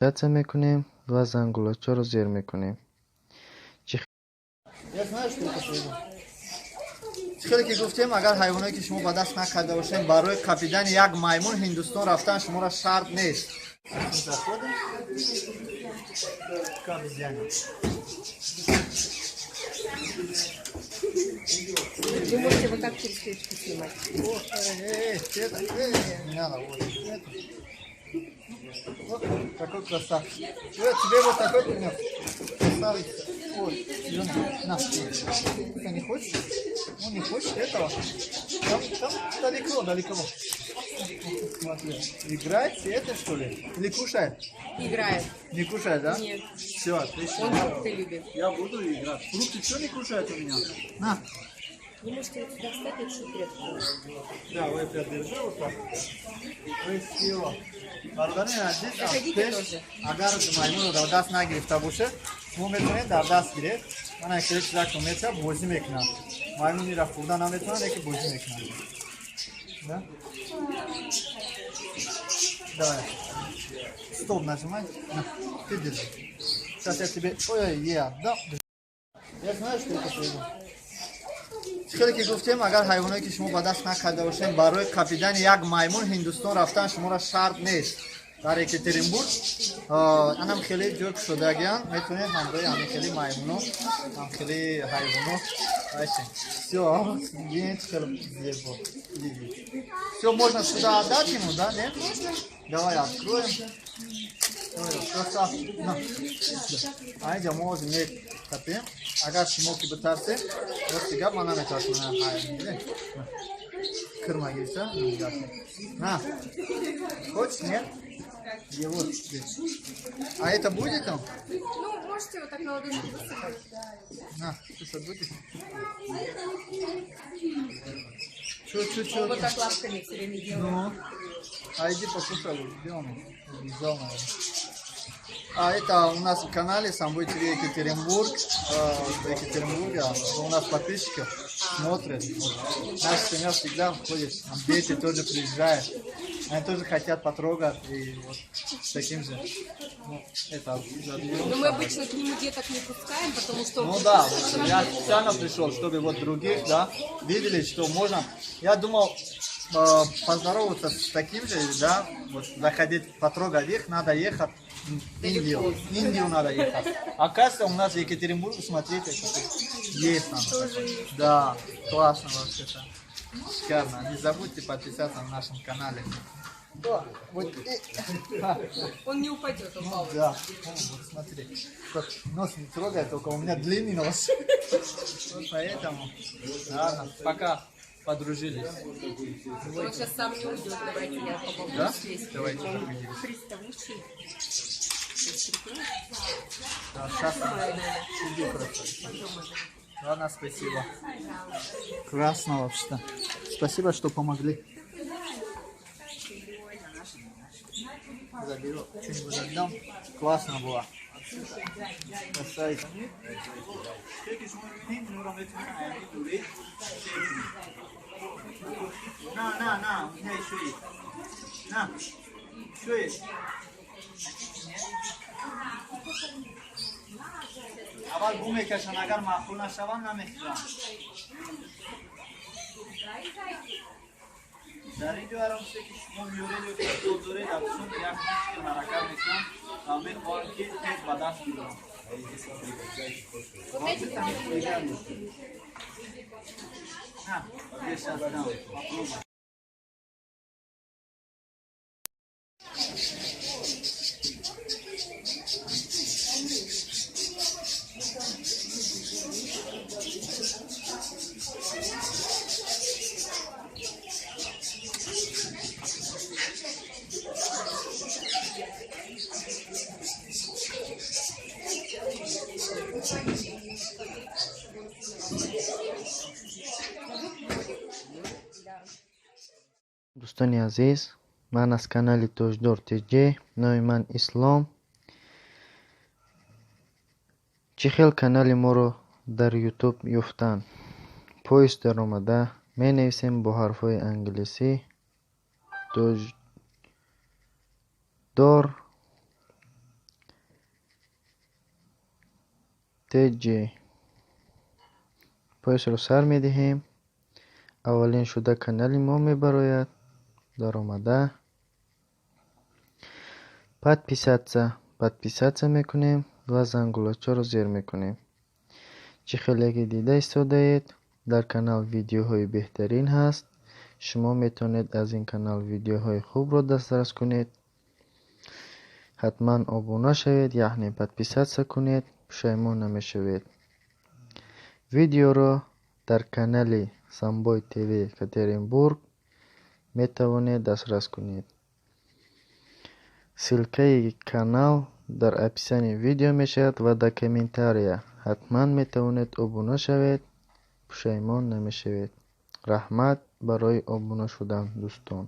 Подписаться мекунем ва зангулачаро зер мекунем. Я знаю, что это придумал. Хеле ки гуфтем, агар ҳайвоное ки шумо ба даст накарда бошем, барои қапидани як маймун Ҳиндустон рафтан шуморо шарт нест. Заходим к обезьяне. Вы можете вот так через клетку снимать. О, это, не надо, вот это. Вот такой красавчик. Я тебе вот такой принес. Красавица. Ой, Юна, на. Ты не хочешь? Он не хочет этого. Там далеко, далеко. Смотри. Играет это, что ли? Или кушает? Играет. Не кушает, да? Нет. Все, отлично. Он фрукты любит. Я буду играть. Фрукты что не кушает у меня? На. Вы можете вот сюда встать и чуть клетку. Да, вы придержи вот так. Красиво. Бародари азиз, Заходите пеш тоже. агар маймунро дар даст нагирифта бошед, шумо метавонед дар даст гиред. Мана хеле чизакро метавад, бозӣ мекунад. Маймун ира хӯрда наметавонад, лекин бозӣ мекунад. Да? Давай. Стоп нажимай. На, ты держи. Сейчас я тебе... Ой, я отдам. Я знаю, что это придумал. Хеле ки гуфтем, агар ҳайвоное ки шумо ба даст накарда бошем, барои қапидани як маймун Ҳиндустон рафтан шуморо шарт нест. Дар Екатеринбург анам хеле ҷой кушодагиян, метавонед ҳамроҳи ҳамин хели маймуно, ҳам хели ҳайвоно башед. Всё, бинед, хеле зебо. Всё, можно сюда отдать ему, да, нет? Давай откроем. Красавчик. На. Айҷа мо ҳозир мекапем. Агар шумо ки битарсед, рости гап ман наметарсам. Кирма гирифта. На. Хочешь, нет? Его тебе. А это будет там? Ну, можете вот так на ладошку высыпать. На, кушать будешь? Чё, чё, чё? Он вот так лапками все время делает. Ну, а иди покушай, где он? Убежал, наверное. А это у нас в канале Самбой ТВ Екатеринбург. Екатеринбурга. У нас подписчиков смотрят. Вот. Наша семья всегда входит. Там дети тоже приезжают. Они тоже хотят потрогать. И вот с таким же. Ну, это заберем. Но мы обычно к нему деток не пускаем, потому что... Ну да, вот я специально пришел, чтобы вот других, да, видели, что можно. Я думал, поздороваться с таким же, да, вот заходить, потрогать их, надо ехать в Индию. В Индию надо ехать. Оказывается, у нас в Екатеринбурге, смотрите, есть там. Тоже есть. Да, классно вообще-то. Шикарно. Не забудьте подписаться на нашем канале. Да, вот, Он не упадет, он ну, да. О, вот смотри. Как нос не трогай, только у меня длинный нос. Вот поэтому. Ладно, пока подружились. Он сейчас сам не уйдет, давайте я помогу. Да? Слезть. Давайте Он помогите. приставучий. Да, сейчас иди просто. Ладно, спасибо. Классно вообще-то. Спасибо, что помогли. Заберу, что-нибудь отдам. Классно было. Красавица. На, на, на, у меня еще есть. На, еще есть. Аввал бу мекашанд, агар маъқул нашаванд, намехӯранд. Дар ин ҷо ҳар он чизе ки шумо меёред ё ки китоб доред, аз чун як мушкил ҳаракат мекунанд ва мехоҳанд ки тез ба даст гиранд. Вот эти там. На, я сейчас дам, попробуй. Дӯстони азиз, ман аз канали Тоҷдор ТЖ, номи ман Ислом. Чӣ хел канали моро дар YouTube ёфтан? Поиск даромада менависем бо ҳарфҳои англисӣ Тоҷдор Tj. Поиск ро сар медиҳем. Аввалин шуда канали мо мебарояд. Даромада подписаться мекунем ва зангулачаро зер мекунем. Чӣ хеле ки дида истодаед, дар канал видеоҳои беҳтарин ҳаст. Шумо метавонед аз ин канал видеоҳои хубро дастрас кунед. Ҳатман обуна шавед, яъне подписаться кунед, пушаймон намешавед. Видеоро дар канали Самбой ТВ Екатеринбург метавонед дастрас кунед. Ссылка и канал дар описании видео мешавад ва дар комментария. Ҳатман метавонед обуна шавед, пушаймон намешавед. Раҳмат барои обуна шудан, дӯстон.